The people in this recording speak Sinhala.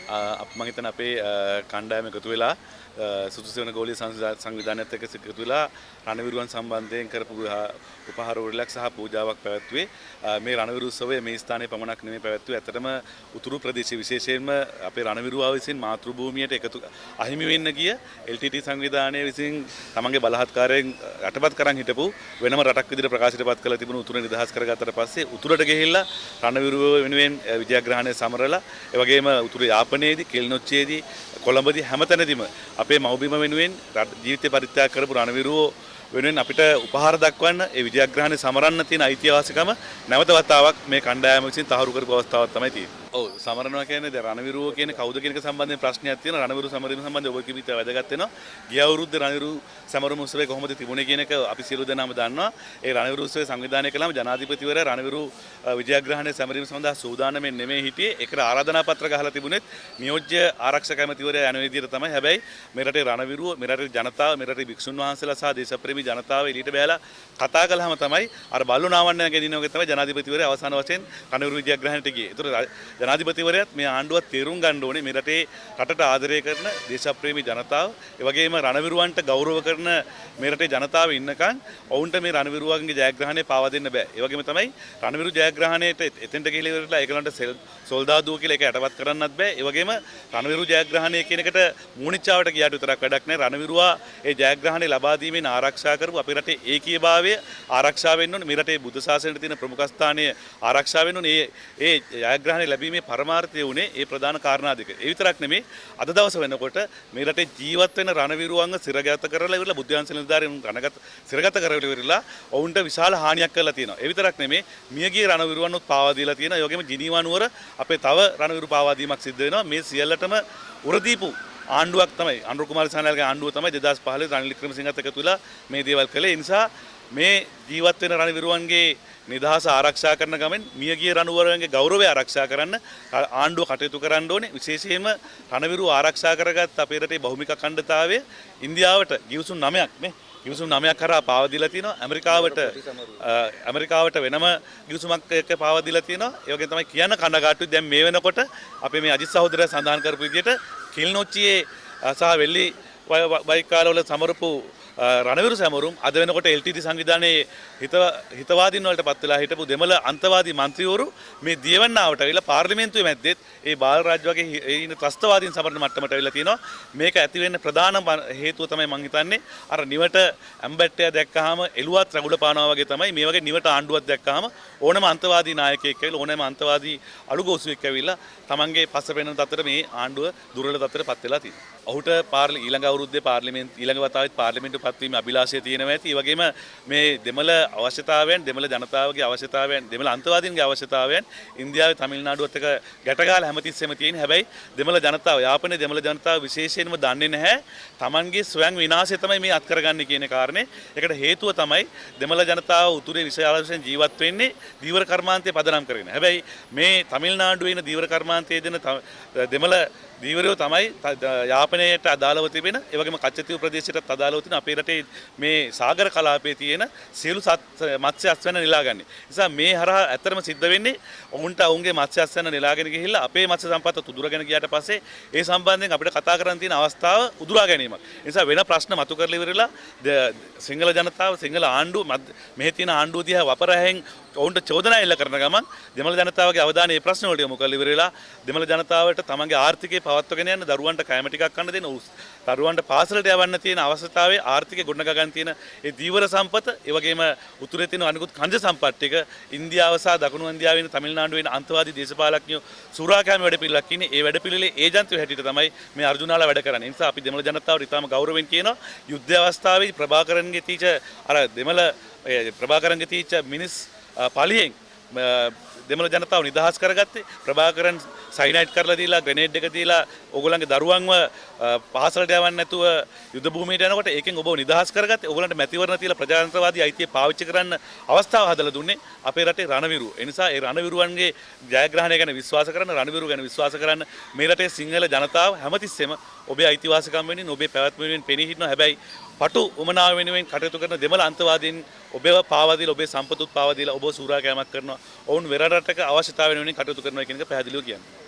මම හිතන අපේ කණ්ඩායම එකතු වෙලා සුදුසු වෙන ගෝලීය සංවිධානයත් එක්ක එකතු වෙලා රණවිරුවන් සම්බන්ධයෙන් කරපු උපහාර උරලක් සහ පූජාවක් පැවැත්වුවේ. මේ රණවිරු උත්සවය මේ ස්ථානයේ පමණක් නෙමෙයි පැවැත්වුවේ. ඇත්තටම උතුරු ප්‍රදේශයේ විශේෂයෙන්ම අපේ රණවිරුවා විසින් මාතෘ භූමියට එකතු අහිමි වෙන්න ගිය LTT සංවිධානය විසින් තමන්ගේ බලහත්කාරයෙන් යටපත් කරන් හිටපු වෙනම රටක් විදිහට ප්‍රකාශයටපත් කරලා තිබුණු උතුර නිදහස් කරගත්තට පස්සේ උතුරට ගිහිල්ලා රණවිරුව වෙනුවෙන් විජයග්‍රහණය සමරලා, ඒ වගේම උතුර යාපනයේදී, කෙල්නොච්චියේදී, කොළඹදී හැමතැනදීම අපේ මව්බිම වෙනුවෙන් ජීවිතය පරිත්‍යාග කරපු රණවිරුවෝ වෙනුවෙන් අපිට උපහාර දක්වන්න, ඒ විජයග්‍රහණය සමරන්න තියෙන අයිතිවාසිකම නැවත වතාවක් මේ කණ්ඩායම විසින් තහවුරු කරපු අවස්ථාවක් තමයි තියෙන්නේ. ඔව්, සමරනවා කියන්නේ දැන් රණවිරුවෝ කියන්නේ කවුද කියන එක සම්බන්ධයෙන් ප්‍රශ්නයක් තියෙනවා. රණවිරු සමරීම සම්බන්ධයෙන් ඔබ කිව්ව ඉතා වැදගත් වෙනවා. ගිය අවුරුද්දේ රණවිරු සමරුම උත්සවය කොහොමද තිබුණේ කියන එක අපි සියලු දෙනාම දන්නවා. ඒ රණවිරු උත්සවය සංවිධානය කළාම ජනාධිපතිවරයා රණවිරු විජයග්‍රහණය සැමරීම සඳහා සූදානම්ෙන් නෙමෙයි හිටියේ. ඒකට ආරාධනා පත්‍ර ගහලා තිබුණෙත් නියෝජ්‍ය ආරක්ෂක ඇමතිවරයා යන විදිහට තමයි. හැබැයි මේ රටේ රණවිරුවෝ, මේ රටේ ජනතාව, මේ රටේ භික්ෂුන් වහන්සේලා සහ දේශප්‍රේමී ජනතාව එළියට බැලලා කතා කළාම තමයි අර බල්ලෝ නාවන්න ගෙනින වගේ තමයි ජනාධිපතිවරයා අවසාන වශයෙන් රණවිරු විජයග්‍රහණයට ගියේ. ඒතර ජනාධිපතිවරයාත් මේ ආණ්ඩුවත් තේරුම් ගන්න ඕනේ මේ රටේ රටට ආදරය කරන දේශප්‍රේමී ජනතාව, ඒ වගේම රණවිරුවන්ට ගෞරව කරන මේ රටේ ජනතාව ඉන්නකන් ඔවුන්ට මේ රණවිරුවන්ගේ ජයග්‍රහණය පාවා දෙන්න බෑ. ඒ වගේම තමයි රණවිරු ජයග්‍රහණයට එතෙන්ට ගිහිල්ලා ඉවරලා ඒගොල්ලන්ට සොල්දාදුව කියලා ඒක යටපත් කරන්නත් බෑ. ඒ වගේම රණවිරු ජයග්‍රහණය කියන එකට මූණිච්චාවට ගියාට විතරක් වැඩක් නෑ. රණවිරුවා ඒ ජයග්‍රහණය ලබා දීමෙන් ආරක්ෂා කරපු අපේ රටේ ඒකීයභාවය ආරක්ෂා වෙන්න ඕනේ. මේ රටේ බුද්ධ ශාසනයට තියෙන ප්‍රමුඛස්ථානය ආරක්ෂා වෙන්න ඕනේ. ඒ ජයග්‍රහණය ලැබීමේ පරමාර්ථය උනේ ඒ ප්‍රධාන කාරණා දෙක. ඒ විතරක් නෙමෙයි, අද දවස වෙනකොට මේ රටේ ජීවත් වෙන රණවිරුවන්ව සිරගත කරලා ඉවරලා බුද්ධ නිලධාරීන් රණගත සිරගත කරලා ඉවරලා ඔවුන්ට විශාල හානියක් කරලා තියෙනවා. ඒ විතරක් නෙමෙයි, මියගිය රණවිරුවන්වත් පාවා දීලා තියෙනවා. ඒ වගේම ජිනීවා නුවර අපේ තව රණවිරු පාවා දීමක් සිද්ධ වෙනවා. මේ සියල්ලටම උරදීපු ආණ්ඩුවක් තමයි අනුර කුමාර දිසානායකගේ ආණ්ඩුව තමයි 2015 රනිල් වික්‍රමසිංහත් එකතු වෙලා මේ දේවල් කළේ. ඒ නිසා මේ ජීවත් වෙන රණවිරුවන්ගේ නිදහස ආරක්ෂා කරන ගමන් මියගිය රණවිරුවන්ගේ ගෞරවය ආරක්ෂා කරන්න ආණ්ඩුව කටයුතු කරන්න ඕනේ. විශේෂයෙන්ම රණවිරුව ආරක්ෂා කරගත් අපේ රටේ භෞමික අඛණ්ඩතාවය ඉන්දියාවට ගිවිසුම් 9ක් නේ. ගිවිසුම් 9ක් කරා පාවා දීලා තියෙනවා. ඇමරිකාවට වෙනම ගිවිසුමක් එක්ක පාවා දීලා තියෙනවා. ඒ වගේම තමයි කියන්න කනගාටුයි දැන් මේ වෙනකොට අපේ මේ අජිත් සහෝදරයා සඳහන් කරපු විදිහට කිල්නොච්චියේ සහ වෙල්ලි වයිකාලවල සමරපු රණවිරු සැමරුම් අද වෙනකොට LTT සංවිධානයේ හිතවාදීන් වලට පත් වෙලා හිටපු දෙමළ අන්තවාදී මන්ත්‍රීවරු මේ දියවන්නාවට ඇවිල්ලා පාර්ලිමේන්තුවේ මැද්දෙත් ඒ බාල රාජ් වගේ ඒ ඉන්න ත්‍රස්තවාදීන් සමරන මට්ටමට ඇවිල්ලා තියෙනවා. මේක ඇති වෙන්න ප්‍රධාන හේතුව තමයි මං හිතන්නේ අර නිවට ඇම්බැට්ටය දැක්කහම එළුවත් රගුල පානවා වගේ තමයි මේ වගේ නිවට ආණ්ඩුවක් දැක්කහම ඕනම අන්තවාදී නායකයෙක් ඇවිල්ලා ඕනෑම අන්තවාදී අලුගෝසුවෙක් ඇවිල්ලා තමන්ගේ පස්ස පෙනෙන තත්ත්වයට මේ ආණ්ඩුව දුර්වල තත්ත්වයට පත් වෙලා තියෙනවා. ඔහුට ඊළඟ අවුරුද්දේ ඊළඟ වතාවෙත් පාර්ලිමේන්තුව පත්වීමේ අභිලාෂය තියෙනවා ඇති. ඒ වගේම මේ දෙමළ අවශ්‍යතාවයන්, දෙමළ ජනතාවගේ අවශ්‍යතාවයන්, දෙමළ අන්තවාදීන්ගේ අවශ්‍යතාවයන් ඉන්දියාවේ තමිල්නාඩුවත් එක්ක ගැට ගහලා හැමතිස්සෙම තියෙන. හැබැයි දෙමළ ජනතාව, යාපනයේ දෙමළ ජනතාව විශේෂයෙන්ම දන්නේ නැහැ තමන්ගේ ස්වයං විනාශය තමයි මේ අත් කරගන්නේ කියන කාරණේ. ඒකට හේතුව තමයි දෙමළ ජනතාව උතුරේ විශාල වශයෙන් ජීවත් වෙන්නේ දීවර කර්මාන්තය පදනම් කරගෙන. හැබැයි මේ තමිල්නාඩුවේ ඉන්න දීවර කර්මාන්තයේ දෙන දෙමළ දීවරයෝ තමයි යාපනයට අදාළව තිබෙන, ඒ වගේම කච්චතිව් ප්‍රදේශයටත් අදාළව තිබෙන අපේ රටේ මේ සාගර කලාපයේ තියෙන සියලු මත්ස්‍ය අස්වැන්න නෙලාගන්නේ. නිසා මේ හරහා ඇත්තටම සිද්ධ වෙන්නේ ඔවුන්ට ඔවුන්ගේ මත්ස්‍ය අස්වැන්න නෙලාගෙන ගිහිල්ලා අපේ මත්ස්‍ය සම්පත තුදුරගෙන ගියාට පස්සේ ඒ සම්බන්ධයෙන් අපිට කතා කරන්න තියෙන අවස්ථාව උදුරා ගැනීමක්. ඒ නිසා වෙන ප්‍රශ්න මතු කරලා ඉවරලා සිංහල ජනතාව, සිංහල ආණ්ඩුව, මෙහි තියෙන ආණ්ඩුව දිහා වපරැහෙන් ඔවුන්ට චෝදනා එල්ල කරන ගමන් දෙමළ ජනතාවගේ අවධානය මේ ප්‍රශ්න වලට යොමු කරලා ඉවරලා දෙමළ ජනතාවට තමන්ගේ ආර්ථිකය පවත්වාගෙන යන්න, දරුවන්ට කෑම ටිකක් කන්න දෙන්න, දරුවන්ට පාසලට යවන්න තියෙන අවශ්‍යතාවය ආර්ථිකය ගොඩනගා ගන්න තියෙන ඒ දීවර සම්පත, ඒ වගේම උතුරේ තියෙන අනිකුත් ඛනිජ සම්පත් ටික ඉන්දියාව සහ දකුණු ඉන්දියාවේ ඉන්න තමිල්නාඩුවේ ඉන්න අන්තවාදී දේශපාලඥයෝ සූරාකෑම වැඩපිළිවෙලක් ඉන්නේ. ඒ වැඩපිළිවෙලේ ඒජන්තයෝ හැටියට තමයි මේ අර්ජුනාලා වැඩ කරන්නේ. ඒ නිසා අපි දෙමළ ජනතාවට ඉතාම ගෞරවයෙන් කියනවා යුද්ධ අවස්ථාවේදී ප්‍රභාකරන්ගේ තීච අර දෙමළ, ඒ ප්‍රභාකරන්ගේ තීච මිනිස් පලියෙන් දෙමළ ජනතාව නිදහස් කරගත්තේ. ප්‍රභාකරන් සයිනයිඩ් කරලා දීලා ග්‍රනේඩ් එක දීලා ඕගොල්ලන්ගේ දරුවන්ව පාසලට යවන්න නැතුව යුද භූමියට යනකොට ඒකෙන් ඔබව නිදහස් කරගත්තේ. ඕගොල්ලන්ට මැතිවරණ තියලා ප්‍රජාතන්ත්‍රවාදී අයිතිය පාවිච්චි කරන්න අවස්ථාව හදලා දුන්නේ අපේ රටේ රණවිරු. ඒ නිසා ඒ රණවිරුවන්ගේ ජයග්‍රහණය ගැන විශ්වාස කරන්න, රණවිරු ගැන විශ්වාස කරන්න මේ රටේ සිංහල ජනතාව හැමතිස්සෙම ඔබේ අයිතිවාසිකම් වෙනුවෙන්, ඔබේ පැවැත්ම වෙනුවෙන් පෙනී හිටිනවා. හැබැයි පටු උමනාව වෙනුවෙන් කටයුතු කරන දෙමළ අන්තවාදීන් ඔබව පාවා දීලා, ඔබේ සම්පතුත් පාවා දීලා ඔබව සූරා කෑමක් කරනවා. ඔවුන් වෙර රටක අවශ්‍යතාවය වෙනුවෙන් කටයුතු කරනවා කියන එක පැහැදිලිව කියන්නේ.